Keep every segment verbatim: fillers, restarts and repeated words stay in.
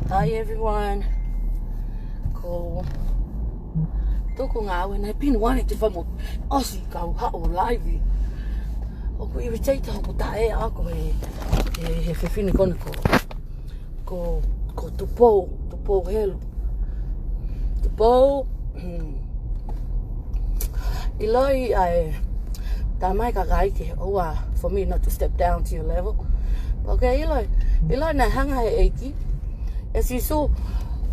Hi everyone. Ko tuku ngāue naʻe pinu ane te famo ʻosi kau haʻu ʻo live. ʻOku irritate hoku taʻe ako he, he, he fefine ko ena ko, ko, ko Tupou, Tupou Helu. Tupou, mm. ʻIloʻi ʻa e, tā mai kakai ke ʻoua for me not to step down to your level. Okay, ʻiloʻi, ʻiloʻi naʻe hanga he ʻEiki ʻe Sīsū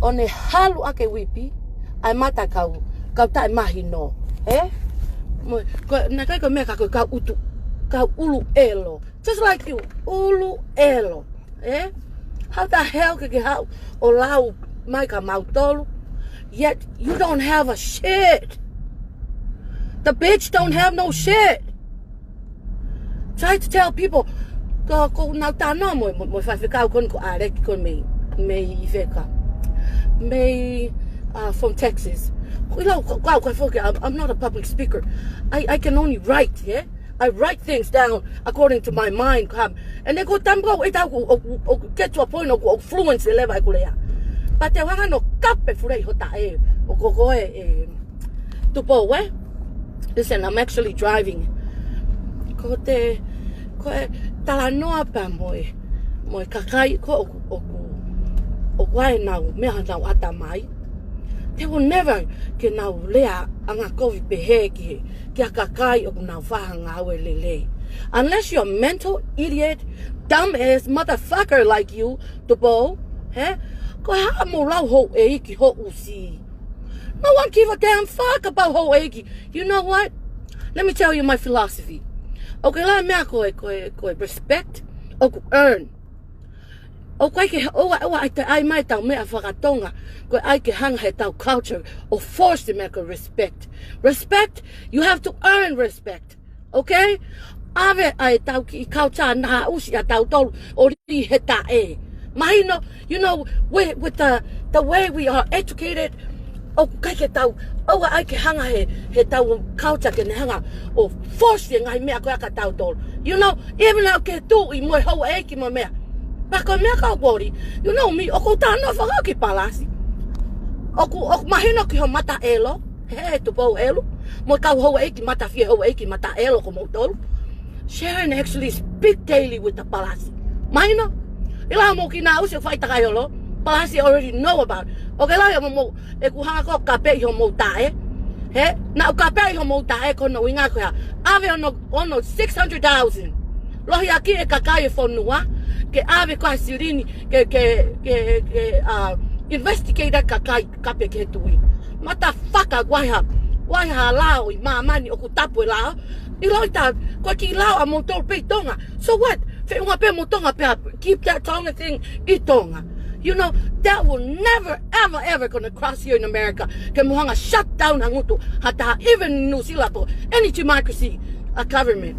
ʻo ne halu ake uipi ʻa e mata kau, kau taʻemahino. Ē? Mo, ko, naʻe ʻikai ko e meʻa ka ko e kau utu, kau ʻulu ʻelo. Just like you, ʻulu ʻelo. Ē? How the hell ke ke haʻu ʻo lau mai kia mautolu? Yet you don't have a shit. The bitch don't have no shit. Try to tell people. Ko, ko ʻenau talanoa mo, mo, mo e faifekau ko ena ko ʻAleki ko ena mei, mei fē ka. Mei, uh, from Texas. Ko ʻiloʻi, ko, ko, ko, ko, I'm, I'm not a public speaker. I, I can only write, yeah? I write things down according to my mind. Ka, and then ko e taimi ko ē ʻe tau ʻoku, ʻoku, ʻoku get to a point ʻoku, ʻoku fluent leva ʻeku lea. But te u hanga ʻo kape fule ʻi ho taʻe, ʻo ko koe, ē, Tupou, ē? Listen, I'm actually driving. Ko te, ko e talanoa pē mo e, mo e kakai ko ē ʻoku, ʻoku, ʻoku ʻi ai ʻenau meʻa ʻenau ʻatamai. They will never ke nau lea angakovi pehē ki he, ki he kakai ʻoku nau fai ha ngāue lelei. Unless you're a mental idiot, dumb ass motherfucker like you, Tupou, hē? Ko e hā mo lau houʻeiki ho ʻusi. No one give a damn fuck about houʻeiki. You know what? Let me tell you my philosophy. ʻOku ʻi ai e meʻa ko e, ko e, ko e respect ʻoku earn. ʻOku ʻikai ke, ʻoua, ʻoua ʻai te ʻai mai ʻetau meʻa fakatonga, ko e ʻai ke hanga he ʻetau culture ʻo force the meʻa ko e respect. Respect, you have to earn respect. Okay? ʻAve ʻa ʻetau kiʻi culture naʻa ʻusi ʻa tautolu ʻo lī he taʻe. Mahino, you know, with, with the, the way we are educated, ʻoku ʻikai ke tau, ʻoua ʻai ke hanga he, he ʻetau culture ke ne hanga ʻo force e ngaahi meʻa ko ia kia tautolu. You know, even ʻoku ke tuʻi mo e houʻeiki mo e meʻa. Pea ko e meʻa ka ʻoku ʻoli, you know me, ʻoku ou talanoa fakaʻoki palasi. ʻOku, ʻoku mahino ki ho mata ʻelo, hē Tupou Helu, mo e kau houʻeiki mata fie houʻeiki mata ʻelo ko moutolu. Sharon actually speak daily with the palasi. Mahino? ʻI he lau mo kinautolu ʻoku fai takai holo, palasi already know about. ʻOku ke lau ia mo mou, ʻeku hanga ko ē ʻo kapeʻi homou taʻe. Hē? Naʻa ku kapeʻi homou taʻe ko hono ʻuhinga ko e hā? ʻAve hono, hono six hundred thousand. Lohiakiʻi e kakai e fonua, ke ʻave ko ē ha silini, ke, ke, ke, ke, uh, investigate ʻa e kakai kape ki he tuʻi. Motherfucker, ʻoku ʻi ai ha, ʻoku ʻi ai ha lao ʻi māmani ʻoku tapu e lao. ʻIloʻi tā, ko e kiʻi lao ʻa moutolu pē ʻi Tonga. So what? Feʻunga pē mo Tonga pē ʻa keep that Tonga thing ʻi Tonga. You know, that will never, ever, ever gonna cross here in America. Ke mou hanga shut down ha ngutu, ha taha, even New Zealand, or any democracy, a government.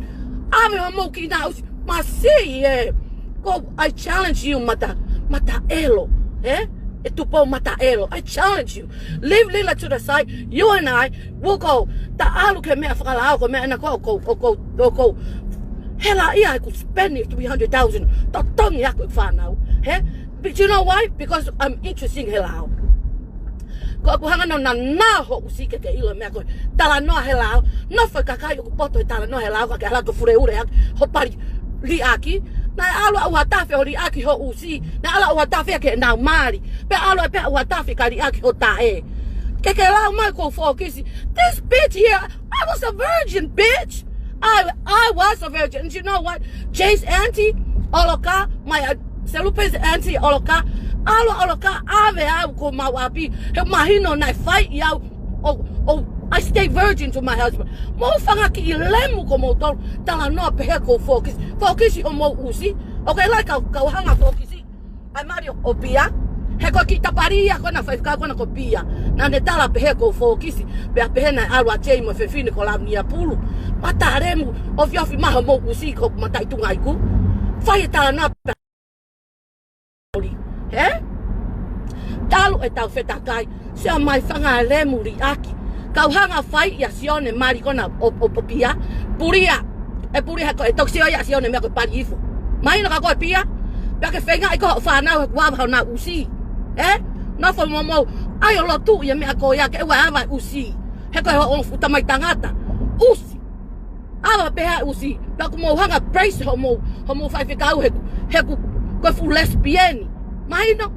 ʻAve homou kinautolu ʻusi, masiʻi ē. Ko, I challenge you, mata, mata ʻelo, ē? ʻE Tupou mata ʻelo, I challenge you. Leave Lila to the side, you and I, Uko, ta ʻalu ki he meʻa fakalao, ko e meʻa ena ko, ko, ko, ko, ko. Hela ia ʻeku spend e three hundred thousand, totongi ʻeku fānau. Hē? But you know why? Because I'm interested he lao. Ko ʻeku hanga ʻo nana ho ʻusi ke ke ʻilo meʻa ko e talanoa he lao. Nofo e kakai ʻoku poto he talanoa he lao, ka ke ʻalu ʻo fuleʻule ʻaki ho pali liʻaki. Naʻe ʻalu ʻa ʻUhatafe ʻo liʻaki ho ʻusi. Naʻe ʻalu ʻa ʻUhatafe ke nau mali. Pea ʻalu pē ʻa ʻUhatafe ka liʻaki ho taʻe. Ke ke lau mai ko Fokisi. This bitch here, I was a virgin, bitch. I, I was a virgin. And you know what? Jay's auntie, ʻOloka, my, uh, Selupe's auntie, ʻOloka. ʻAlu ʻa ʻOloka, ʻave au ki homau ʻapi. He mahino naʻe fai ʻe au. Oh, oh, I stay virgin to my husband. Mou fanga kiʻi lemu ko moutolu. Talanoa pehē ko Fokisi. Fokisi homou ʻusi. Okay, like kau, kau hanga Fokisi. ʻAi mali ʻo, ʻo pia. He ko e kiʻi tapali ia ko ena faifekau ko ena ko Pia. Naʻa ne tala pehē ko Fokisi. Pea pehē naʻe ʻalu ʻa Jay mo e fefine ko Launiapulu. Mata lemu, ofiofi mai homou ʻusi ko mata ʻi tunga iku. Fai e talanoa pē. Hē? Talu ʻetau fetakai. Sio mai fanga lemu liʻaki. Kau hanga fai ia Sione mali ko ena ʻo, ʻo, ʻo pia. Pulia. ʻE pulia he ko e toki sio ia Sione meʻa ko e pali ifo. Mahino ka ko e pia. Pea ke feinga ʻi ko e fānau he kuava honau ʻusi. ʻE? Nofo mo mou ʻai ʻo lotu ia meʻa ko ia ke ʻoua ʻe ava ʻusi. He ko e hoʻo fuʻu tamai tangata. ʻUsi. ʻAva pē ha ʻusi. Pea ʻoku mou hanga praise homou, homou faifekau he, he ʻoku, ko e fuʻu lesbian. Mahino?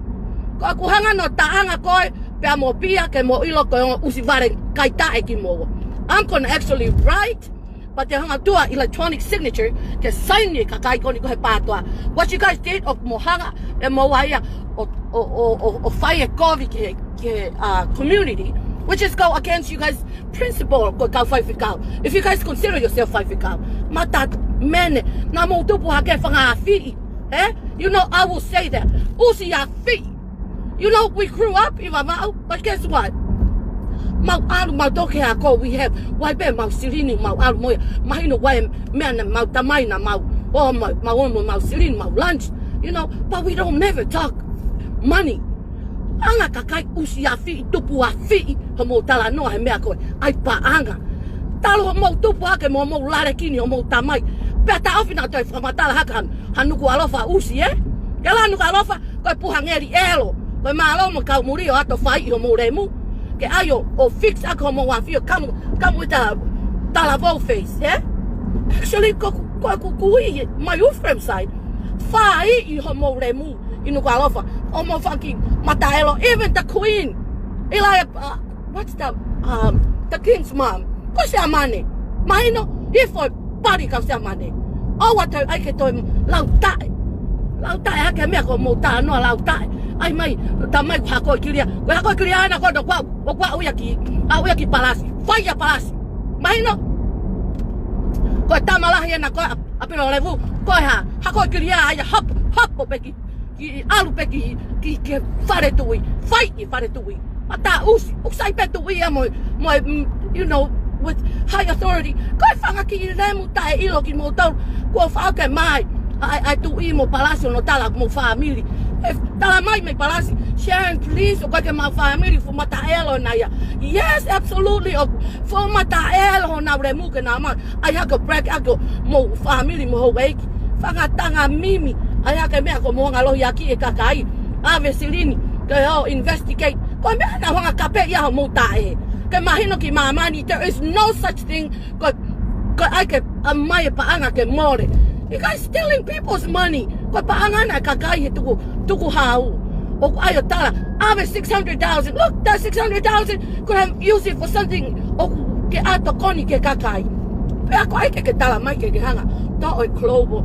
Ko ʻeku hanga ʻo taʻanga koe, pea mo Pia ke mo ʻilo ko e ongo ʻusi vale kai taʻe kimoua. I'm gonna actually write, but te u hanga ʻo tuku ha electronic signature ke sign ʻe he kakai ko eni ko e he pātoa. What you guys did, ʻoku mou hanga ʻe moua ia ʻo, ʻo, ʻo, ʻo, ʻo fai e kovi ki he, ki he, uh, community, which is go against you guys' principle ko e kau faifekau. If you guys consider yourself faifekau, mata mene, naʻa mou tupu hake fanga afiʻi. Eh? You know, I will say that. ʻUsi afiʻi. You know, we grew up ʻi Vavaʻu, but guess what? Mau ʻalu, mau toki ako, we have, why be mau silini, mau ʻalu mo ia. Mahino why meʻa naʻa mau tamai naʻa mau, oh, mau, mau, mau, mau silini, mau lunch, you know, but we don't never talk money. Anga kakai ʻusi afiʻi, tupu afiʻi, homou talanoa he meʻa ko e ʻai paʻanga. Talu homou tupu hake mo homou lalekini homou tamai. Pea taʻofi naʻa toe fakamatala hake ha, ha Nukuʻalofa ʻusi, eh? Ke la Nukuʻalofa, ko e puha ngeli ʻelo. Ko e mālō mo kau muli ʻo ʻato fai ʻi homou lemu. Ke ʻai ʻo, ʻo fix ʻaki homou ʻafio, come, come with a talavou face, eh? Actually, ko, ko, ko, ko i, my Ephraim side. Fai ʻi homou lemu. ʻI Nukuʻalofa. Homou fucking mata ʻelo. Even the queen. ʻIlo e, uh, what's the, um, the king's mom? Ko Siamane. Mahino, hifo e pali kau Siamane. ʻOua te ʻai ke toe lau taʻe. Lau taʻe hake meʻa ko mou talanoa lau taʻe. ʻAi mai, tamai ko Hakoʻikilia. Ko Hakoʻikilia ena ko ʻoku ʻaʻu, ʻoku ʻaʻu ia ki, ʻaʻu ia ki palasi. Fai ia palasi. Mahino? Ko e tama lahi ena ko ʻApilolevu. Ko e hā, Hakoʻikilia ia hop, hop pē ki ki ʻalu pē ki, ki, ki fale tuʻi, fai ʻi fale tuʻi. Mata ʻusi, ʻoku sai pē tuʻi ia mo, mo, mm, you know, with high authority. Ko e fanga kiʻi lemu taʻe ʻilo kimoutolu, kuo fau ke mai, ʻa e, ʻa e tuʻi mo palasi ʻo ne tala mo family. E tala mai mei palasi, Sharon, please, ʻoku ʻikai ke mau family, fuʻu mata ʻelo ena ia. Yes, absolutely, ʻoku fuʻu mata ʻelo honau lemu ke nau mai. ʻAi hake ʻo break ʻaki homou family mo houʻeiki. Fanga tanga mimi. ʻAi hake meʻa ko mou hanga ʻo lohiakiʻi e kakai. ʻAve silini. Ke ō investigate. Ko e meʻa naʻa nau hanga kape ia homou taʻe. Ke mahino ki māmani, there is no such thing. Ko, ko e ʻai ke ʻomai e paʻanga ke mole. You guys stealing people's money. Ko e paʻanga ena e kakai he tuku, tuku hau. ʻOku ʻai ʻo tala, ʻave six hundred thousand. Look, that six hundred thousand could have used it for something ʻoku ke ʻato koni ki he kakai. Pea ko e ʻai ke ke tala mai ke ke hanga. Toʻo e global.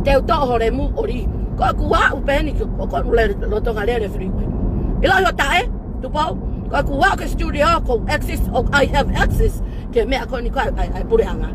Te u toʻo ho lemu ʻo li. Ko ʻeku aʻu pē eni ke, ko, ko lele, lolotonga lele freeway. ʻIlo ʻi ho taʻe, Tupou. Ko ʻeku aʻu ki he studio, ko access, ʻoku I have access. Ke meʻa ko eni ko e, ʻai, ʻai puleʻanga.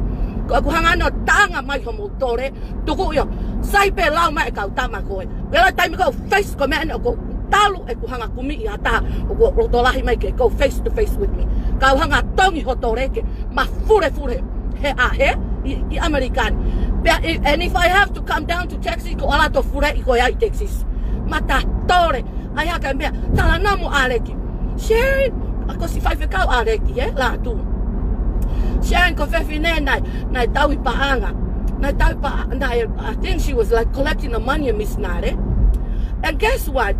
Ko ʻeku hanga ʻo taʻanga mai homou tole, tuku ʻio, sai pē lau mai e kau tama ko ē. Pea la taimi ko e face ko e meʻa eni ʻoku talu ʻeku hanga kumi ʻi ha taha, ʻoku loto lahi mai ke go face to face with me. Kau hanga tongi ho tole ke mafulefule he ʻahe, ʻi, ʻi ʻAmelika ni. Pea, i, and if I have to come down to Texas, ko ala to fule ʻi ko ia ʻi Texas. Mata tole, ʻai hake meʻa, talanoa mo ʻAleki. Sharon, ʻa ko si faifekau ʻAleki, eh, Lātū. Sharon ko e fefine naʻe, naʻe tauhi paʻanga. Naʻe tauhi pa-, naʻe, I think she was, like, collecting the money in Misinale. And guess what?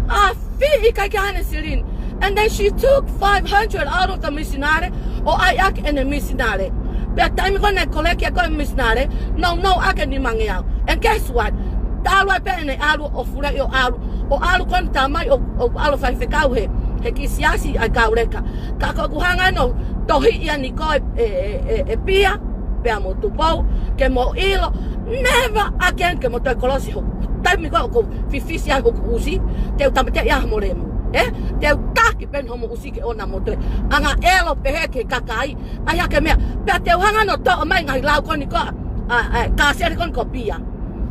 ʻAfiʻi ʻikai ke ʻi ai haʻane silini. And then she took five hundred out of the Misinale, ʻo ʻai ʻaki ʻene Misinale. Pea taimi ko ē naʻe koleki ʻaki e Misinale, nounou ʻaki e nimangeau. And guess what? Talu ai pē ʻene ʻalu ʻo fule ʻo ʻalu. ʻO ʻalu ko eni tamai ʻo, ʻo ʻalu faifekau he, he kiʻi siasi ʻa e kau leka. Ka ko ʻeku hanga ʻo tohi ia ni ko e, e, e, e, e Pia, pea mo Tupou, ke mo ʻilo, never again ke mo toe kolosi hoku. Taimi ko ē ʻoku ou fifisi ai hoku ʻusi, te u tāmateʻi ai homo lemu. Eh? Te u taki pē eni homo ʻusi ke ʻoua naʻa mo toe anga ʻelo pehē ki he kakai. ʻAi hake meʻa. Pea te u hanga ʻo toʻo mai ngaahi lau ko eni ko, ʻa, ʻa, kāseli ko eni ko Pia.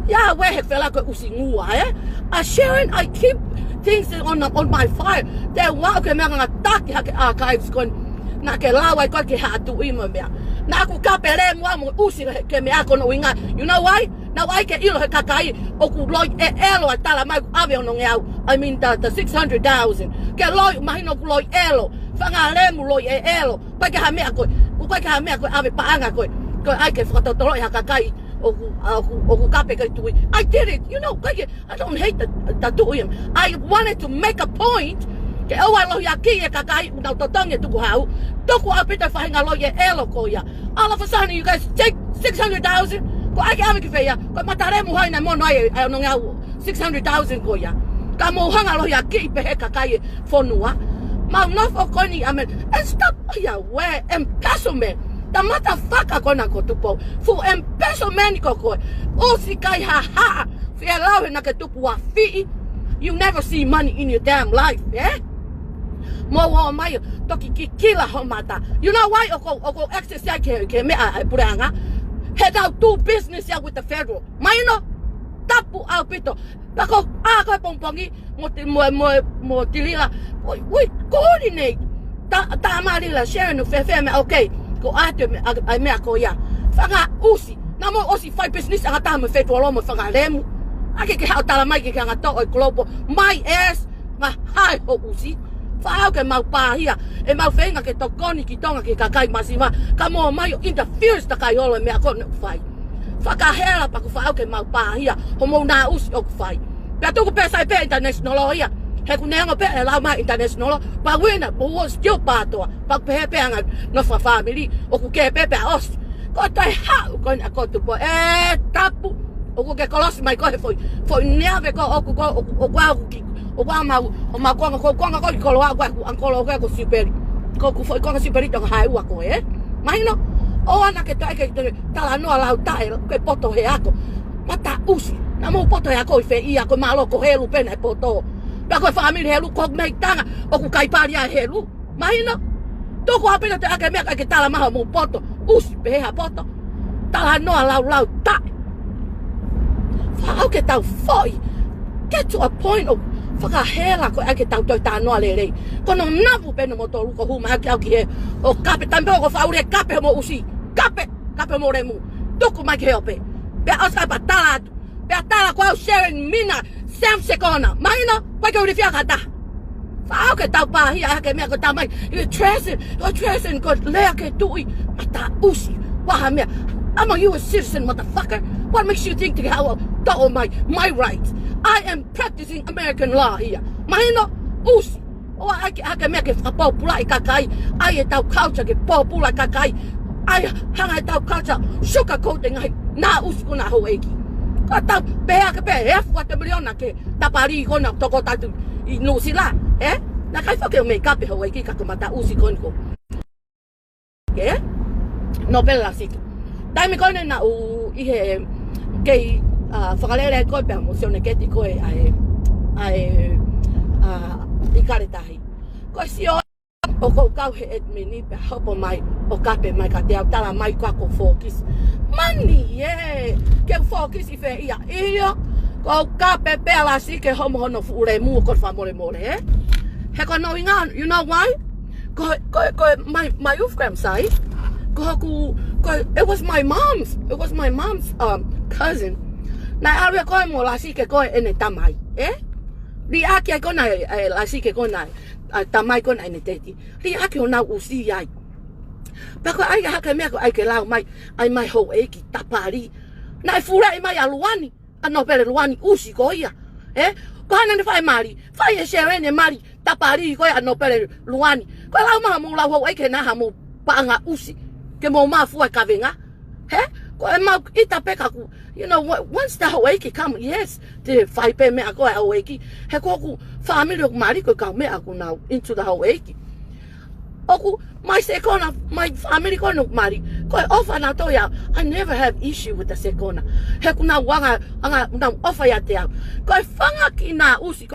Ia we he fela ko e ʻusi ngua, eh? ʻA Sharon, I keep things on, on my file. Te u aʻu ki he meʻanganga taki hake archives ko eni. Naʻa ke lau ai ko ē ki he haʻa tuʻi mo e meʻa. Naʻa ku kape lemu au mo e ʻusi ke, ke meʻa ko hono ʻuhinga. You know why? Naʻa ku ʻai ke ʻilo he kakai ʻoku loi ʻe ʻelo ʻa e tala mai ʻoku ʻave onongeau. I mean the, the six hundred thousand. Ke loi, mahino ʻoku loi ʻelo. Fanga lemu loi ʻe ʻelo. ʻIkai ke ha meʻa ko ē. ʻOku ʻikai ke ha meʻa ko ē ʻave paʻanga ko ē. Ko e ʻai ke fakatotoloʻi ha kakai. ʻOku, ʻoku, ʻoku kape ki he tuʻi. I did it. You know, ʻikai ke, I don't hate the, the tuʻi. I wanted to make a point. Ke ʻoua ʻe lohiakiʻi e kakai ʻoku nau totongi e tukuhau. Tuku ʻaupito e faʻahinga loi e ʻelo ko ia. All of a sudden, you guys take six hundred thousand. Ko e ʻai ke ʻave ki fē ia? Ko e mata lemu hai naʻe mono ai e, e onongeau six hundred thousand ko ia. Ka mou hanga lohiakiʻi pē he kakai e fonua. Mau nofo ko eni, I mean, and stop ia ʻa e embezzlement. Tamata faka ko ena ko Tupou. Fuʻu embezzlement ko koe. ʻOsi kai haha. Fia lau he naʻa ke tupu ʻa fiʻi. You never see money in your damn life, eh? Mou ō mai ʻo toki kikila ho mata. You know why? ʻOku, ʻoku access ia ke, ke meʻa e puleʻanga. He tau do business ia with the federal. Mahino? Tapu ʻaupito. Pea ko, ʻa ko e pongipongi, mo ti-, mo, mo, mo Tilila. Ui, ui, ko eni nei. Ta, ta Malila, Sharon, ʻo fēfē meʻa, okay. Ko ʻatu e meʻa, ʻa, ʻa e meʻa ko ia. Fanga ʻusi. Naʻa mou ʻosi fai business ʻanga taha mo e federal mo e fanga lemu. ʻAi ke ke haʻu ʻo tala mai ke ke hanga ʻo toʻo e global. My ass, ngā hae ho ʻusi. Faʻa ʻau ke mau pāhia. ʻE mau feinga ke tokoni ki Tonga ki he kakai masiva. Ka mou ō mai ʻo interference takai holo e meʻa ko ena ʻoku fai. Fakahela pea ʻoku faʻa ʻau ke mau pāhia, hoʻomou nā ʻusi ʻoku fai. Pea tuku pē sai pē international law ia. He ʻoku neongo pē e lau mai international law, pea uina, pea ua still pātoa, pea ʻoku pehē pē ʻa e anga nofo fāmili, ʻoku kē pē pea ʻosi. Ko e toe haʻu ko ena ko Tupou, ʻe tapu, ʻoku ke kolosi mai ko e foʻi, foʻi neave ko ʻoku ko, ʻoku, ʻoku ʻaku ki, ʻoku ʻa mau, ʻo mau konga ko, konga ko ki koloa ko ʻeku ʻankolo ko ʻeku sipeli. Ko ʻeku foʻi konga sipeli Tonga hae ua ko ē. Mahino, ʻoua naʻa ke toe ke, ke talanoa lau taʻe, ke poto he ako. Mata ʻusi, naʻa mou poto he ako ʻi fē ia ko e mālō ko Helu pē naʻe poto. Pea ko e fāmili Helu ko mei Tonga, ʻoku kai pali ʻa Helu. Mahino, tuku ʻaupito e ʻai ke meʻa ke tala mai hoʻomou poto. ʻUsi pē ha poto. Talanoa laulau taʻe. Faʻa ʻau ke tau foʻi. Get to a point ʻo fakahela ko e ʻai ke tau toe talanoa lelei. Ko hono navu pē ʻa moutolu ko huma ake au ki he. ʻO kape tampe ʻoku faʻa ʻulu e kape hoʻomou ʻusi. Kape, kape hoʻomou lemu. Tuku mai ki he ope. Pea ʻosi kae pea tala atu. Pea tala ko au Sharon Mina, Sam Sekona. Mahino, ʻikai ke u ʻilo fia kata. Faʻa ʻau ke tau pāhia, ʻai ke meʻa ko e tala mai. You're trashing, you're trashing, ko e lea ki he tuʻi. Mata ʻusi, ʻoua ha meʻa. I'm a U S citizen, motherfucker. What makes you think to how toʻo my, my rights? I am practicing American law here. Mahino, ʻusi. ʻOua ʻai ke, ʻai ke meʻa ke fakapōpulaʻi kakai, ʻai e tau culture ke pōpula kakai, ʻai hanga e tau culture, sugarcoat e ngaahi, nā ʻusi ko ena houʻeiki. Ka tau, pehē ke pehē, he fuata miliona ke, tapali ko ena toko tatu ʻi Nuʻusila, ē? Naʻe ʻikai foki ʻo mei kape houʻeiki ka ko e mata ʻusi ko eni ko. Ē? Nōpele Lasike. Taimi ko ena naʻa ku ʻi he kei, ʻa, fakalele ko ē pea mo Sione Keti ko ē ʻa e, ʻa e, ʻa, ʻIkale Tahi. Ko e sio ʻoku ou kau he admin pea hopo mai ʻo kape mai kiate au tala mai ko au ko e fokisi. Mani ē, ke u fokisi fē ia ʻio, ko au kape pē ʻa Lasike homo hono fuʻu lemu ʻoku ou fakamolemole, ē? He ko hono ʻuhinga, you know why? Ko, ko, ko my, my youth camp sai. Ko hoku, ko, it was my mom's, it was my mom's, um, cousin. Naʻe ʻalu ia ko ē mo Lasike ko ē ʻene tamai, ē? Liʻaki ai ko ena, ē, Lasike ko ena, ʻa e tamai ko ena ʻene teti. Liʻaki honau ʻusi ai. Pea ko e ʻai ke hake meʻa ko e ʻai ke lau mai, ʻai mai houʻeiki tapali. Naʻe fuleʻi mai ʻa Luani, ʻa Nōpele Luani ʻusi ko ia. Ē? Ko e hā naʻa ne fai mali, fai ʻe Sharon e mali, tapali ko ia ʻa Nōpele Luani. Ko e lau mai haʻamou lau houʻeiki he naʻa haʻamou paʻanga ʻusi. Ke mou mafua e kavenga. Hē? Ko e mau ʻita pē ka ku, you know, wa-, once the houʻeiki come, yes, te fai pē meʻa ko e houʻeiki. He ko hoku fāmili ʻoku mali ko e kau meʻa ʻoku nau into the houʻeiki. ʻOku, my sekona, my family ko ena ʻoku mali. Ko e ʻofa nautolu ia, I never have issue with the sekona. He ʻoku nau anga, anga, nau ʻofa ʻiate au. Ko e fanga kiʻi nā ʻusi,